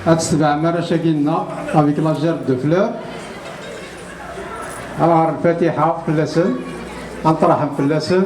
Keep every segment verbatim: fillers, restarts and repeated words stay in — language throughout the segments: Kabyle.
Ad tetbeɛem arrac-agi-nneɣ avec la gerbe de fleurs. Ad nɣer lfatiḥa fell-asen, ad nṭerḥem fell-asen.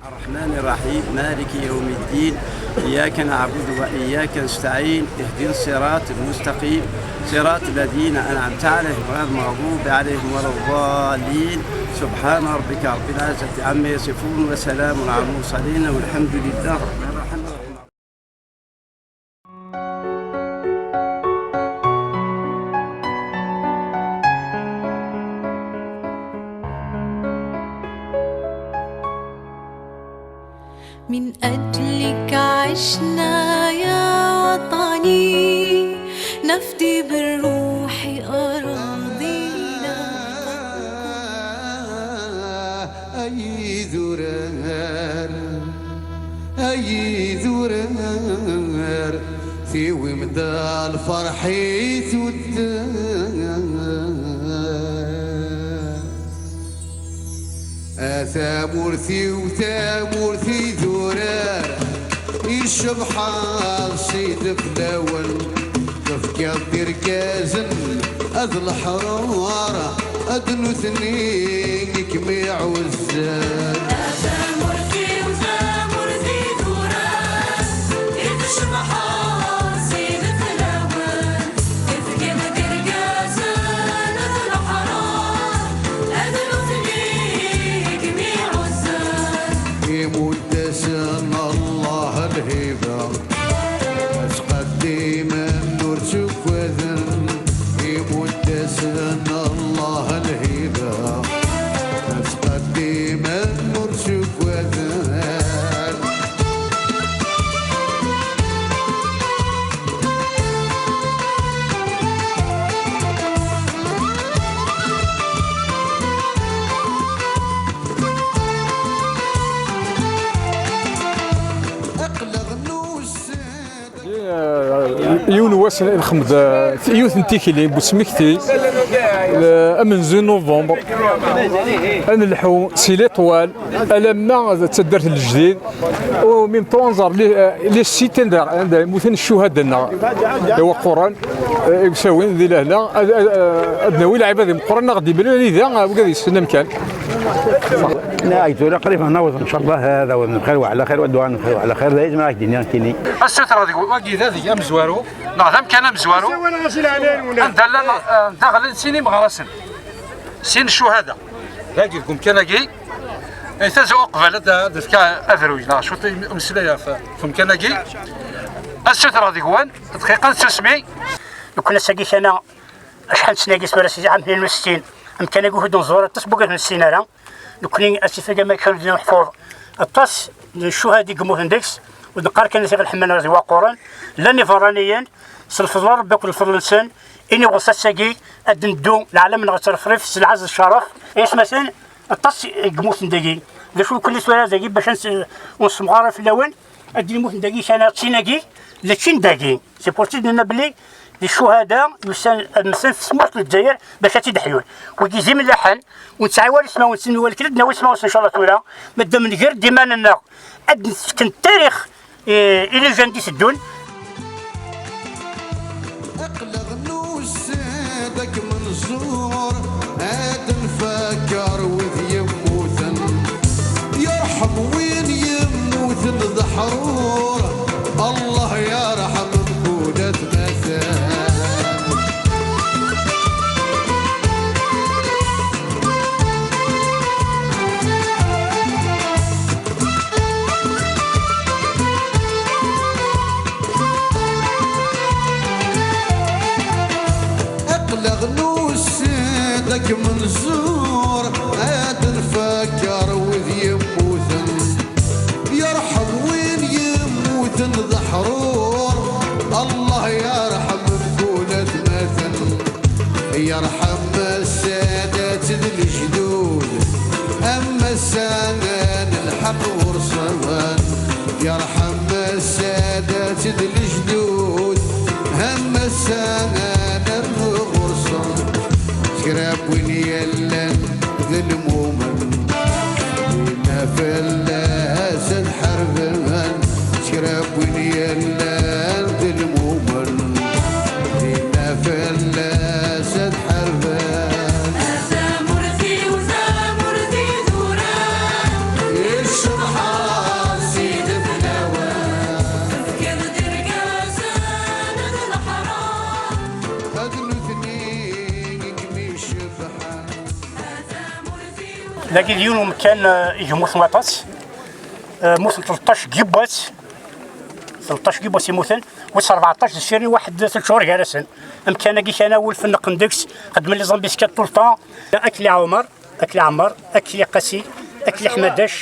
الرحمن الرحيم، مالك يوم الدين، إياك نعبد وإياك نستعين، اهدنا الصراط المستقيم، صراط الذين أنعمت عليهم غير المغضوب عليهم ولا الضالين. سبحان ربك رب العزة عما يصفون، وسلام على المرسلين، والحمد لله رب العالمين. من أجلك عشنا يا وطني، نفدي بالروح أراضينا. Ay idurar, ay idurar, tiwim-d lferḥ i tuddar. A tamurt-iw, tamurt idurar, icebḥen Sidi fell-awen. Tefkiḍ-d irgazen ad leḥrur, ad nutni i kem-iɛuzzan. A tamurt-iw, tamurt idurar, i tcebḥeḍ Sidi fell-awen. Tefkiḍ-d irgazen ad leḥrur, ad nutni i kem-iɛuzzan. Imudd-asen Allah lhiba, ttqeddimen ur ttuggaden. Imudd-asen Allah lhiba, ttqeddimen ur ttuggaden. Aql-aɣ nussan. Yiwen wass nxemed, eh, yiwet n tikli n usmekti, eh, amenzu n novembre, ad nleḥḥu si Litwal alamma d taddart n Lejdid, u même temps ad nẓer les, eh, les sites anda, anda mmuten ccuhada-nneɣ iwaqquren, eh, i usawin di lehna, ad, ad, ad nawi lɛibad imeqqren ad ɣ-d-imlen anida, eh, wigad yessen amkan. Ay tura qrib ad naweḍ, ncallah, ad awḍen bxir wa ɛla xir, wa dduɛa n bxir wa ɛla xir, d ayen zemreɣ ad k-d-iniɣ nekkini. Ad sutreɣ deg wagi d adeg amezwaru, neɣ d amkan amezwaru, anda llan, eh, daxel sin imeɣrasen, sin ccuhada. Dagi deg umkan-agi, eh, tazu uqbel ad, ad d-fkeɣ adruy, neɣ cwiṭ umeslay ɣef, ɣef umkan-agi. Ad sutreɣ deg-wen dqiqa n tsusmi. Nekkni ass-agi kana acḥal n ssnagi tura, si ɛam tnin u settin, amkan-agi ur t-id-nẓur, aṭas n wigad ur nessin ara. Nekkni asifag amakar n Dda Meḥfur, aṭas n ccuhada i yemmuten deg-s, ur d-neqqar kan asif Lḥemmam neɣ Iwaqquren, llan iberraniyen, s lfeḍl n Ṛebbi akked lfeḍl-nsen, i nɣus ass-agi ad neddu leɛlam-nneɣ d ttṛefrift s lɛezz d cceref. Aytmaten, aṭas i yemmuten dagi. D acu nekkni tura dagi bac ad ns-, ur nsemɣar ara fell-awen, ad d-yemmuten dagi kan d tin-agi, d tin dagi. C'est pour ça i d-nenna belli d ccuhada yusan ad mmten f tmurt n Lezzayer bac ad tt-id-ḥyun. Wigi d imelliḥen, ur nesɛi wala ismawen-nsen, wala kra, ad d-nawi ismawen-nsen, ncallah tura, ma d-, ma nger-d iman-nneɣ, ad d-nefken tarix i, i les jeunes d-iteddun. Aql-aɣ nusa-d ad kem-nẓur, ad nfakker wid yemmuten. Yerḥem win yemmuten d aḥrur, Allah yerḥem mkul atmaten. Aql-aɣ nusa-d ad kem-nẓur, ad nfakker wid yemmuten. Yerḥem win yemmuten d aḥrur, Allah yerḥem mkul atmaten. Yerḥem ssadat d lejdud, am ass-a nelḥeq ɣur-sen. Lmumen, dinna fell-as ad ḥarben, s kra n win yellan d lmumen, dinna fell-as ad ḥarben. A tamurt-iw, tamurt idurar, icebḥeḍ si d fell-awen. Tefkiḍ-d irgazen d leḥram, ad nutni i kem-icebbḥen. Dagi d yiwen umkan, eh, i yemmuten waṭas. Eh, mmuten tleṭṭac n yiwwas. Tleṭṭac n yiwwas i yemmuten. Wis rbeɛṭac d cciri waḥed tlata ccuhur gar-asen. Amkan-agi kan awul fenneqen deg-s, xeddmen les embuscades tout le temps. Akli Ɛumar, Akli Ɛemmar, Akli Qasi, Akli Ḥmadac.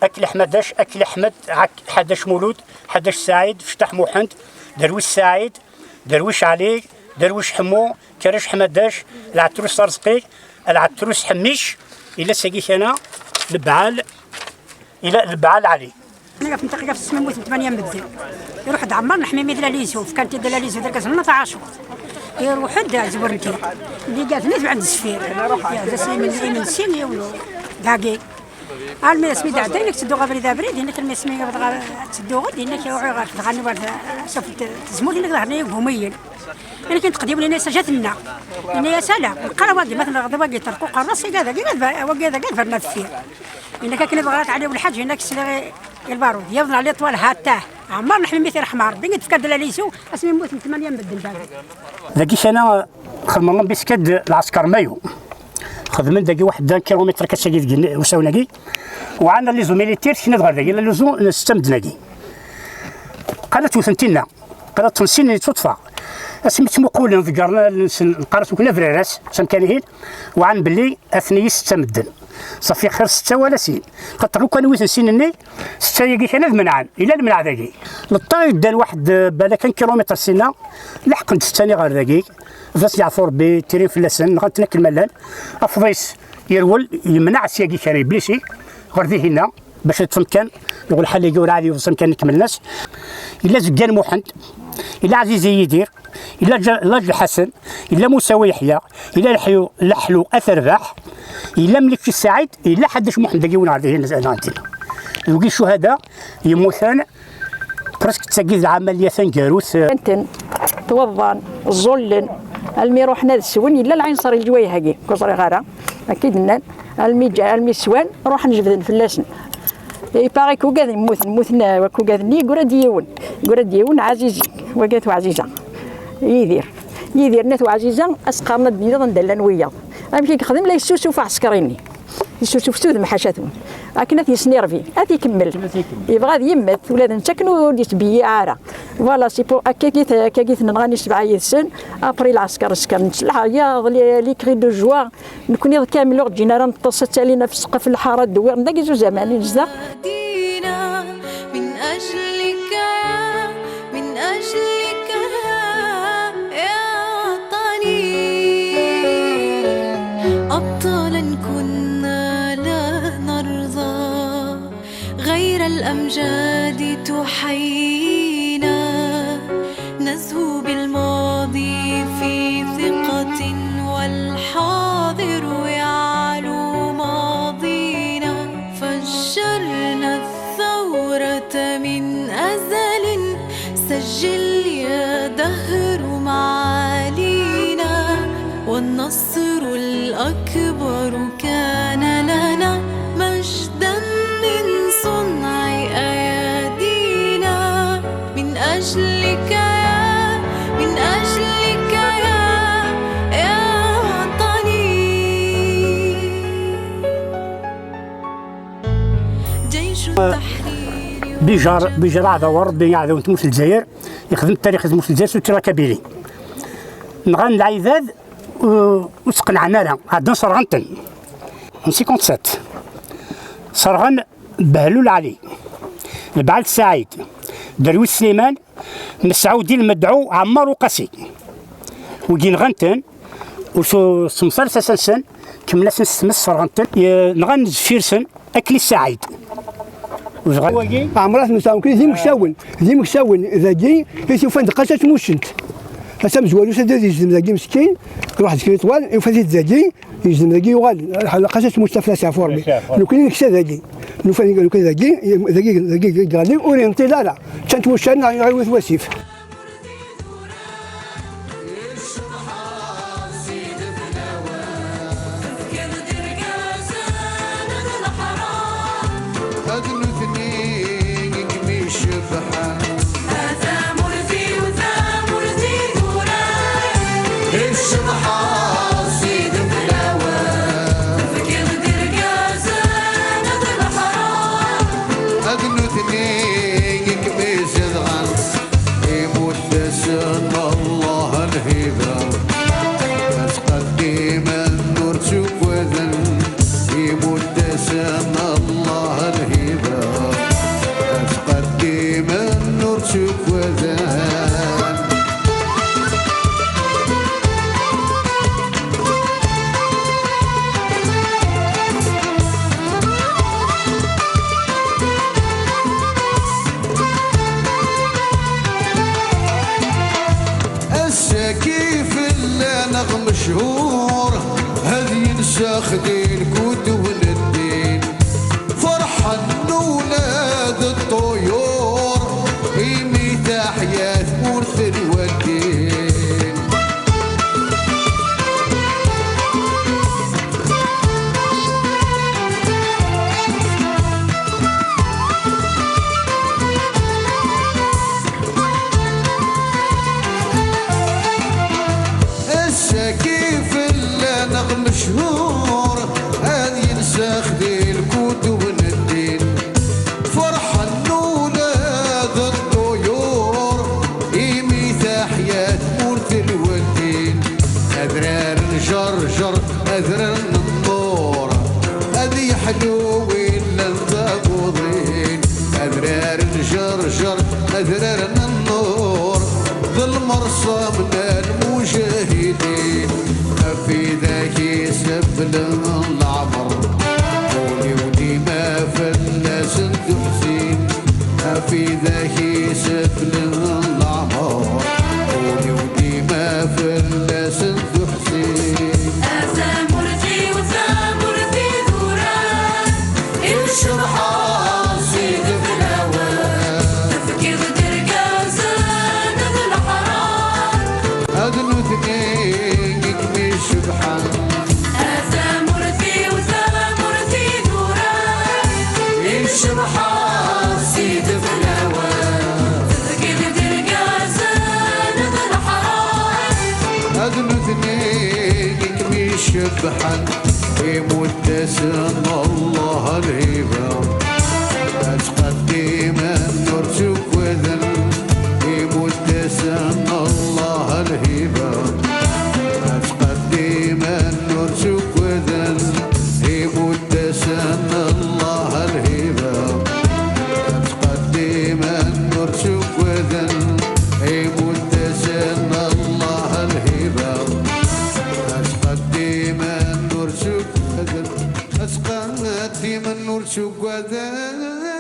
Akli Ḥmadac, Akli Ḥmed, Ak-, Ḥadac Mulud, Ḥadac Saɛid, Fecṭaḥ Muḥend, Derwic Saɛid, Derwic Ɛli, Derwic Ḥemmu, Karac Ḥmadac, Lɛetrus Arezqi, Lɛetrus Ḥemmic, ila sagi kana Lebɛal, ila Lebɛal Ɛli. Ɣef nteɣ ɣef tesmemmut n tmanya n medden. Iruḥ-d Ɛemmar n Ḥmimi d Lali Yusuf, kkan-t-id Lali Yusuf d argaz n Nna Taɛacurt. Iruḥ-d, zewren-t-id. Ligat-nni tebɛen-d zeffir. Iɛedda s imen-, imensi, yiwen dagi. Almi asmi d-ɛedda, inek ttedduɣ abrid abrid, inek almi asmi yewweḍ ɣer ttedduɣ-d, inek uɣiɣ ɣer tedɣa-nni war tazmult, inek ḍehren-iyi igumiyen. Inek i n-teqdimen, ini-as ajatenna. Ini-as ala, lqara wagi, ma tenɣeḍ wagi, terqu qerras, iga dagi, ad ba-, wagi dagi, ad berna deffir. Inek akken i d-ɣrat Ɛli Welḥaǧ, inek sliɣ i, i lbarud. Yiwḍen Ɛli Ṭwal, ha-tah. Ɛemmar n Ḥmimi, tirḥem Ṛebbi, i d-tefka Dda Lali Yusuf, asmi mmuten tmanya n medden dagi. Dagi kana xedmen lambiskad lɛesker Mayu. Xedmen dagi waḥed un kilumitr akka sagi deg usawen-agi. Uɛan les militaires, tekna-d ɣer dagi, la lizu n setta medden-agi. Qala-tt wten tinna, qala-tt sin yettutfa. Asmi ttmuqulen deg rnal-nsen, lqarat ukla brara-s, s amkan-ihin, uɛan belli atni setta medden. Safi xir setta wala sin. Xaṭer lukan witen sin-nni, setta-agi kan ad menɛen. Ila lemneɛ dagi. Leṭṭa yeddan waḥed, eh, balak un kilumitr sinna, leḥqen-d setta-nni ɣer dagi. Bas Yeɛfu Rebbi, tirin fell-asen, nɣan-ten akken ma llan. Afḍis yerwel, yemneɛ syagi kra, iblisi, ɣer dihinna, bac ad ṭṭfen kan, yuɣ lḥal-agi ur ɛad yeḍs amkan ikemmel-as. Yella Zeggan Muḥend, yella Ɛzizi Yidir, yella Ǧa-, Laǧ Lḥasen, yella Musa Wa Yeḥya, yella Leḥyu, Leḥlu At Rbaḥ, yella Mlikci Saɛid, yella Ḥadac Muḥend, dagi wen ɣer dihin, nɣan-ten. Yugi ccuhada yemmuten, Presque d tagi d lɛamaliya taneggarut. Nten ttwaḍḍan, ẓẓullen, almi ruḥen ad swen, yella lɛinṣer i leǧwayeh-agi, ur ẓriɣ ara, akka i d-nnan, almi ǧa-, almi swan, ruḥen jebden fell-asen. Il paraît que ugaden mmuten, mmuten, eh, wakk ugaden-nni, yeggra-d yiwen, yeggra-d yiwen, Ɛazizi, wagi At Uɛziza, Yidir. Yidir n At Uɛziza, as-qqaren ad d-niniḍ anda llan wiyaḍ. Amek i yexdem? La yessusuf aɛesker-nni. Yessusuf s udem ḥaca-twen. Akken ad t-yesnirvi, ad t-ikemmel. Yebɣa ad yemmet, ula d netta akken ur d-yettbeyyiɛ ara. Voilà, c'est pour, akka i t-, akka i t-nɣan i sebɛa yid-sen. Après lɛesker, ɛesker n sslaḥ, yaḍ, les, les cris de joie. Nekni d kamel ur ǧǧin ara neṭṭes, ad talin ɣef ssqef lḥara, d-wwiɣ-d dagi zuzaman i nezdeɣ. دينا من أجلك يا، من أجلك يا، يا وطني. أبطالا كنا لا نرضى غير الأمجاد تحيينا. نزهو بالماضي في ثقة والحاضر يعلو ماضينا. فجرنا الثورة من أزل، سجل يا دهر معالينا، والنصر الأكبر كان لنا مجدا من صنع أيادينا. من أجلك يا، من أجلك يا، يا وطني. جيش التحرير Bijar, Bijar aɛdaw n Rebbi, aɛdaw n tmurt n Lezzayer, yexdem tarix n tmurt n Lezzayer s utira kabili. Nɣan lɛibad, u-, ur tt-qenɛen ara, ɛeddan serɣen-ten. En cinquante-sept, serɣen Behlul Ɛli, Lbeɛl Saɛid, Derwic Sliman, Mesɛudi Lmedɛu, Ɛemmar Uqasi. Wigi nɣan-ten, ur s-, semsar sasa-nsen, kemmel-asen s tmes, serɣen-ten, ye-, nɣan zeffir-sen, Akli Saɛid. Ɛemrat Musa Ukli d imeksawen, d imeksawen dagi i t-ufan d qaca tmucent. Ass amezwaru, s ad yezdem dagi meskin, iruḥ deg Litwan, yufa-t-id dagi, yezdem dagi, yuɣal. Lqas-as Mustafa Lasaɛfurbi. Lasaɛfurbi. Nekni neksa dagi. Nufa-t dagi, dagi, dagi, dagi, ur yenṭil ara. Ččan-t wuccan, neɣ iɣiwet wasif. Ad nutni i kem-icebḥen. A tamurt-iw, tamurt-iw, tura. Icebḥa Sidi Flawen. Tefkiḍ-d irgazen d leḥram. Ad nutni i kem-izedɣen. Imudd-asen Allah lhiba. Ad ttqeddimen ur ttuggaden. Imudd-asen Allah lhiba. Ad ttqeddimen ur ttuggaden. Ass-agi fell-aneɣ mechur, ad yensex di lkuteb n ddin. Ferḥen ula d ṭṭuyur, imi taḥya tmurt n waddin. Ass-agi fell-aneɣ mechur, ad yensex di lkutub n ddin. Ferḥen ula d ṭṭuyur, imi taḥya tmurt n lweddin. Adrar n Ǧerǧer, adrar n Nnur, ad yeḥlu illan d abuḍin. Adrar n Ǧerǧer, adrar n Nnur, d lmerṣam n lmujahidin. A widak iseblen leɛmer, ul-iw dima fell-asen d uḥzin. A widak iseblen leɛmer, ul-iw dima fell-asen d uḥzin. A tamurt-iw, tamurt idurar, icebḥa Sidi Flawen. Tefkiḍ-d irgazen d leḥram. Ad nutni i kem-icebḥen. A tamurt-iw, tamurt idurar, icebḥa Sidi Flawen. Tefkiḍ-d irgazen d leḥram. Ad nutni i kem-icebḥen. Imudd-asen Allah lhiba. Ad ttqeddimen ur ttuggaden. Imudd-asen Allah lhiba. Ad ttqeddimen ur ttuggaden. Imudd-asen Allah lhiba. Ad ttqeddimen ur ttuggaden. Imudd-asen Allah lhiba. Ad ttqeddimen ur ttuggaden. Ad ttqeddimen ur ttuggaden.